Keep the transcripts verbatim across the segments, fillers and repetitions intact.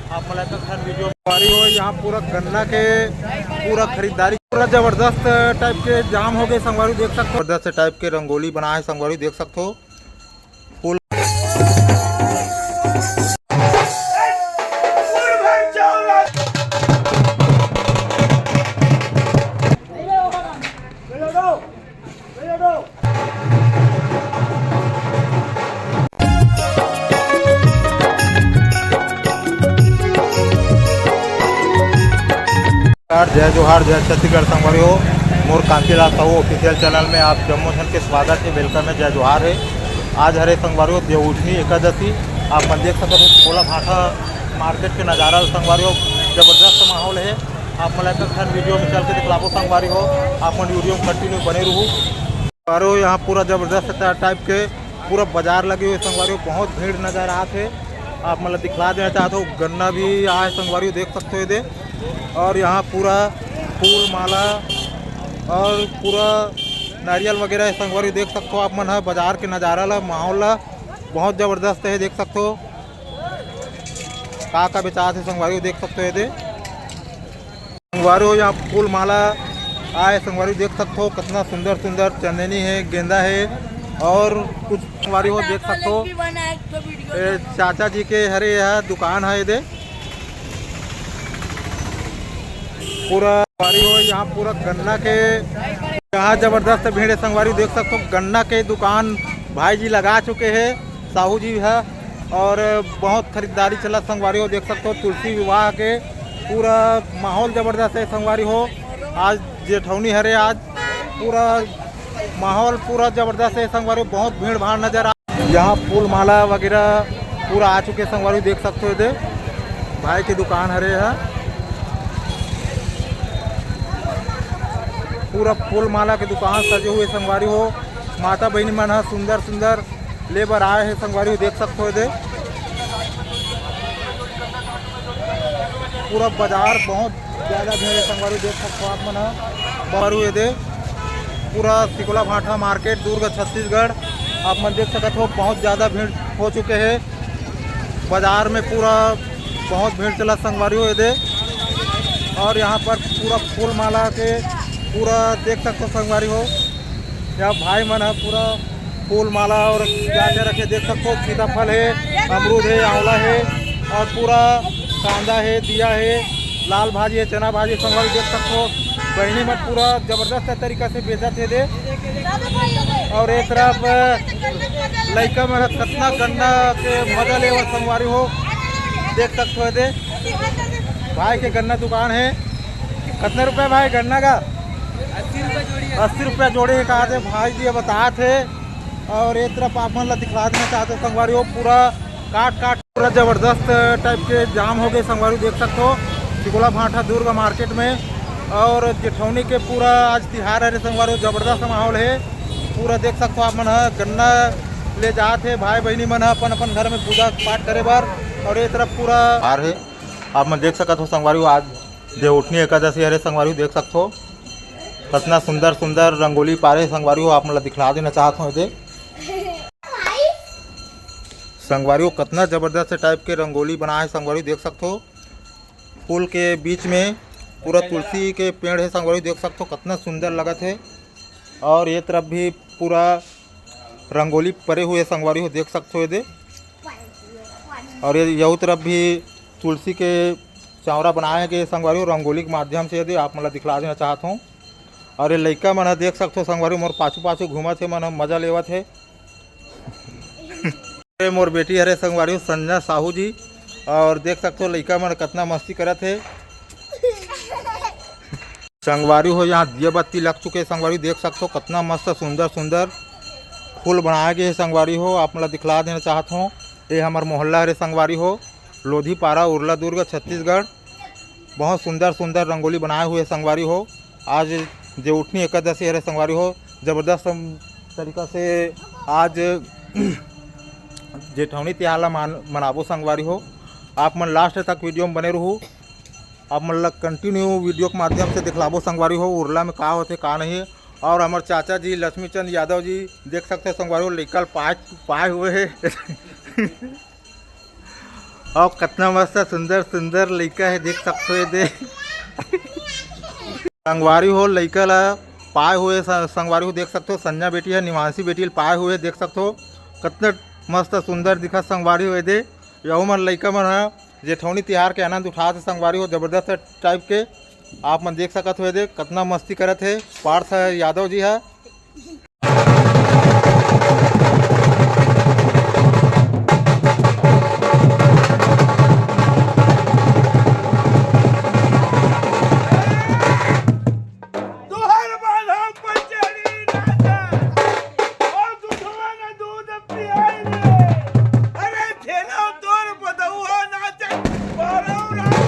आप मन ला एक ठन वीडियो संगवारी हो, यहाँ पूरा गन्ना के पूरा खरीदारी, पूरा जबरदस्त टाइप के जाम हो गए संगवारी, देख सकते हो। जबरदस्त टाइप के रंगोली बनाए हे संगवारी, देख सकते हो। फूल नमस्कार, जय जोहार, जय छत्तीसगढ़ संगवारी हो। मोर कांतिलाल साहू ऑफिशियल चैनल में आप जम्मो झन के स्वागत हे, वेलकम हे, जय जोहार हे। आज हरे संगवारी हो देवउठनी एकादशी, आप मन देख सकत हो कोला भाटा मार्केट के नजारा ल संगवारी हो, जबरदस्त माहौल हे। आप मन ला एक ठन वीडियो में चल के दिखलाबो संगवारी हो, आप मन वीडियो में कंटिन्यू बने रहू। संगवारी हो, यहाँ पूरा जबरदस्त टा-, टाइप के पूरा बाजार लगे हुए संगवारी हो, बहुत भीड़ नजर आत हे। आप मन ला दिखला देना चाहत हो, गन्ना भी आए संगवारी हो, देख सकते हो ये दे। और यहाँ पूरा फूल माला और पूरा नारियल वगैरह हे संगवारी हो, देख सकते हो आप मन ह बाजार के नजारा ला, माहौल ला, बहुत जबरदस्त हे, देख सकते हो का का बेचात हे संगवारी हो, देख सकते हो ये दे। संगवारी हो, यहाँ फूल माला आए संगवारी हो, देख सकते हो कितना सुंदर सुंदर चंदनी हे, गेंदा हे और कुछ संगवारी हो देख सकते हो। ए, चाचा जी के हरे यह दुकान है ये दे। पूरा संगवारी हो, यहाँ पूरा गन्ना के, यहाँ जबरदस्त भीड़ हे संगवारी हो, देख सकते हो गन्ना के दुकान भाई जी लगा चुके हे, साहू जी है। और बहुत खरीदारी चलत संगवारी हो, देख सकते हो तुलसी विवाह के पूरा माहौल जबरदस्त हे संगवारी हो। आज जेठौनी हरे, आज पूरा माहौल पूरा जबरदस्त हे संगवारी हो, बहुत भीड़ भाड़ नजर आ। यहाँ फूल माला वगैरह पूरा आ चुके संगवारी हो, देख सकते हो ये दे भाई के दुकान हरे है, पूरा फूल माला के दुकान सजे हुए संगवारी हो। माता बहिनी मन ह सुंदर सुंदर ले बर आए हे संगवारी हो, देख सकते हो ये दे। पूरा बाजार बहुत ज्यादा भीड़ हे संगवारी हो, देख सकते हो आप मन ह। बारू ये दे पूरा सिकोला भाटा मार्केट दुर्ग छत्तीसगढ़ आप मन देख सकत हो, बहुत ज्यादा भीड़ हो चुके हे बाजार में, पूरा बहुत भीड़ चलत संगवारी हो ये दे। और यहाँ पर पूरा फूल माला के पूरा देख सकते हो संगवारी हो, यहाँ भाई मन ह पूरा फूल माला और क्या क्या रखे देख सकते हो, सीताफल हे, अमरूद हे, आंवला हे और पूरा कांदा हे, दिया हे, लाल भाजी हे, चना भाजी हे, संगवारी देख सकते हो। बहिनी मन पूरा जबरदस्त तरीका से बेचत हे दे। और ये तरफ लइका मन ह कतना गन्ना के मजा लेवत संगवारी हो, देख सकते हो दे। भाई के गन्ना दुकान हे। कितना रुपया भाई गन्ना का? अस्सी रुपया जोड़ी हे कहा थे भाई जी, अब बतात हे। और ये तरफ आप मन ला दिखला देना चाहते हो संगवारी हो, पूरा काट काट पूरा जबरदस्त टाइप के जाम हो गए संगवारी, देख सकते हो सिकोला भाटा दुर्ग मार्केट में। और जेठौनी के पूरा आज तिहार हरे संगवारी हो, जबरदस्त माहौल हे। पूरा देख सकते हो आप मन ह गन्ना ले जात हे भाई बहिनी मन ह अपन अपन घर में पूजा पाठ करे बर। और ये तरफ पूरा हार हे, आप मन देख सकत हो संगवारी हो, आज देवउठनी एकादशी हरे संगवारी हो, देख सकत हो कतना सुंदर सुंदर रंगोली पारे संगवारी हो, आप मन ला दिखला देना चाहत हो ये दे। संगवारी हो कतना जबरदस्त टाइप के रंगोली बनाए हे संगवारी हो, देख सकत हो फूल के बीच में पूरा तुलसी के पेड़ हे संगवारी हो, देख सकत हो कतना सुंदर लगत हे। और ये तरफ भी पूरा रंगोली परे हुए संगवारी हो, देख सकत हो ये दे। और ये यहू तरफ भी तुलसी के चौरा बनाए गए संगवारी हो, रंगोली के माध्यम से ये दे आप मन ला दिखला देना चाहत हूँ। और ये लइका मन ह देख सकत हो संगवारी हो, मोर पाछू पाछू घूमत हे, मन ह मजा लेवत हे। ये मोर बेटी हरे संगवारी हो संजना साहू जी, और देख सकत हो लइका मन कतना मस्ती करत हे। संगवारी हो यहाँ दिया बत्ती लग चुके हे संगवारी हो, देख सकत हो कतना मस्त सुंदर सुंदर फूल बनाए गए हे संगवारी हो, आप मन ला दिखला देना चाहत हूँ। ये हमर मोहल्ला हरे संगवारी हो, लोधी पारा, उरला दुर्ग, छत्तीसगढ़। बहुत सुंदर सुंदर रंगोली बनाए हुए संगवारी हो। आज देवउठनी एकादशी हरे संगवारी हो, जबरदस्त तरीका से आज जेठौनी तिहार ला मान मनाबो संगवारी हो। आप मन लास्ट तक वीडियो में बने रहू, आप मन ला कंटिन्यू वीडियो के माध्यम से दिखलाबो संगवारी हो उरला में का होथे का नहीं। और हमर चाचा जी लक्ष्मी चंद यादव जी देख सकते हो संगवारी हो, लइका ल पाए पाए हुए हे। अउ कतना मस्त सुंदर सुंदर लइका हे, देख सकथो ये दे। संगवारी हो, लइका ला पाए हुए स-, संगवारी हो, देख सकथो, संजना बेटी हे, निवांशी बेटी ल पाए हुए, देख सकथो, कतना मस्त सुंदर दिखत संगवारी हो ये दे। यहू मन लइका मन ह जेठौनी तिहार के आनंद उठात हे संगवारी हो, जबरदस्त टाइप के आप मन देख सकत हो ये दे, कतना मस्ती करत हे पार्थ यादव जी ह। तुहर बांधा पचड़ी नाचा, ओ दुधवा न दूध पियाई रे। अरे झेलो तोर बदौहा नाचा, बारह रात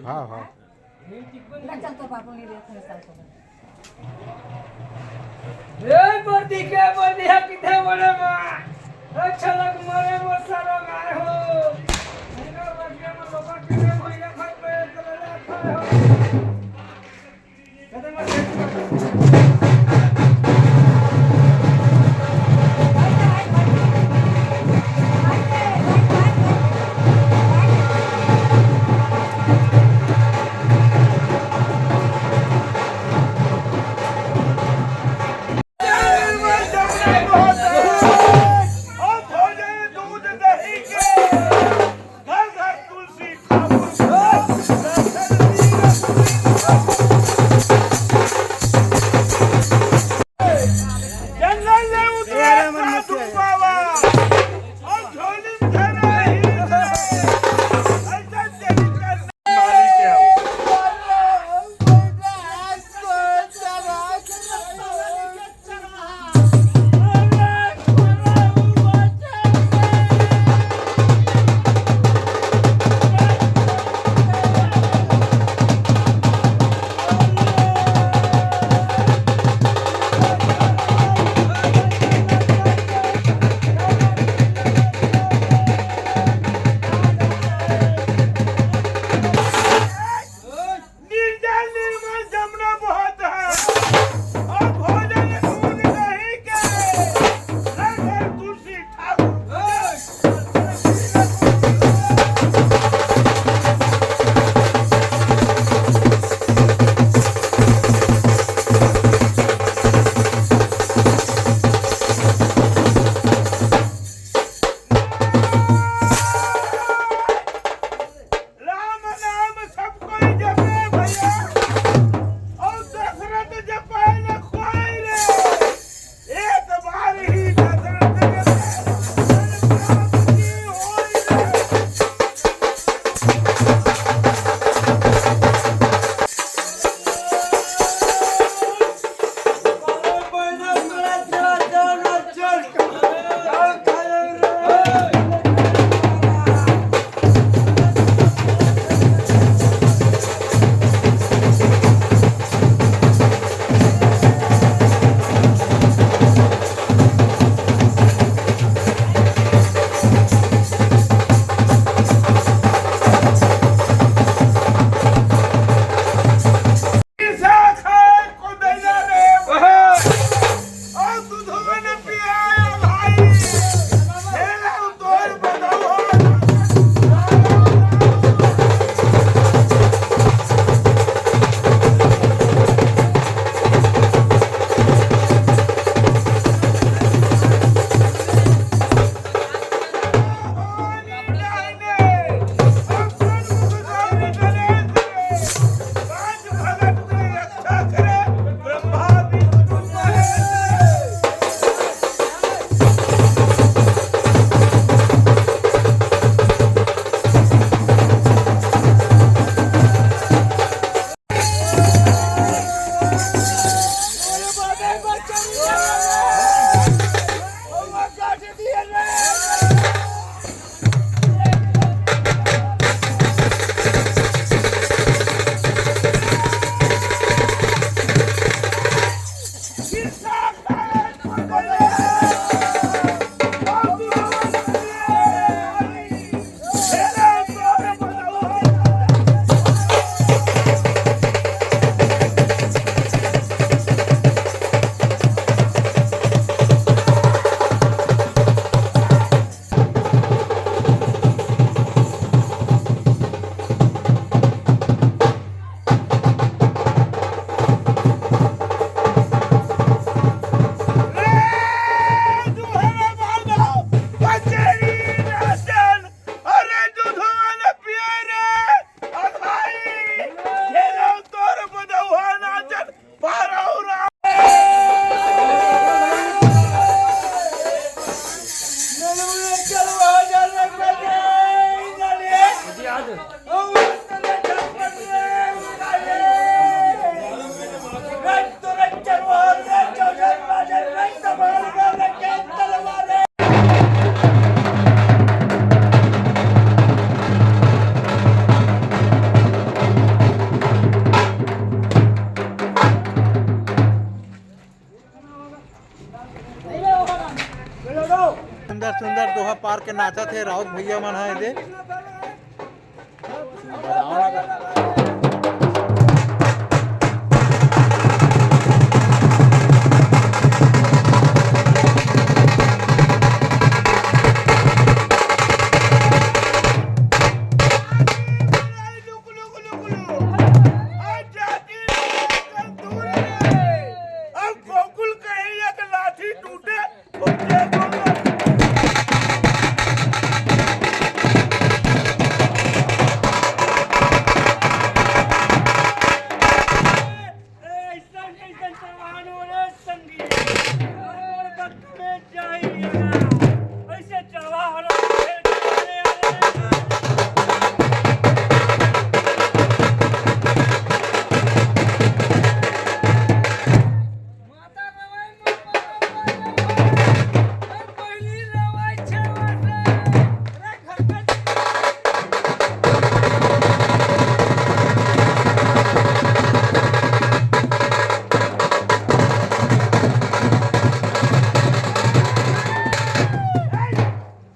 हाँ, हाँ। ए, बर्दी के, बर्दी ह किथे बड़े बा? ए, छलक मरे मोर सरम आए हो। इधर बर्दी में लोग किथे महीना भर पे चले जाते हो। सुंदर सुंदर दोहा पार के नाचत हे राउत भैया मन ह एदे। अब गोकुल कन्हैया के लाठी टूटे।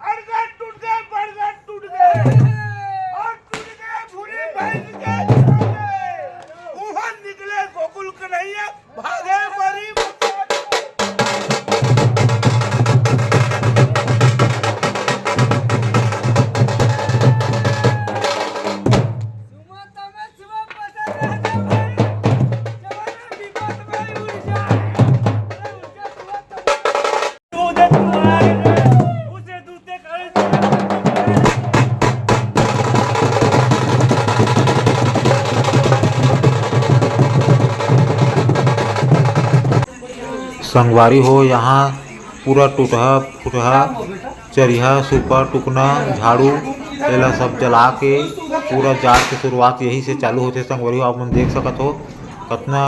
अड़गड़ टूट गए, बड़गड़ टूट गए, और टूट गए भूरी भैंस के छाले। उहाँ निकले गोकुल कन्हैया, भागे मरी मकोट। संगवारी हो, यहाँ पूरा टूटहा फुटहा चरिहा, सुपा, टुकना, झाड़ू, एला सब जला के पूरा जाड़ के शुरुआत यही से चालू होथे। संगवारी हो, आप मन देख सकत हो, कतना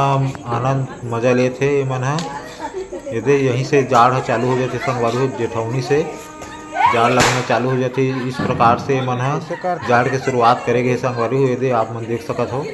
आनंद मजा लेत हे एमन ह। एदे यहीं से जाड़ ह चालू हो जाथे संगवारी हो, जेठौनी से जाड़ लगना चालू हो जाथे। इस प्रकार से एमन ह जाड़ के शुरुआत करे गे हे संगवारी हो, एदे आप मन देख सकत हो।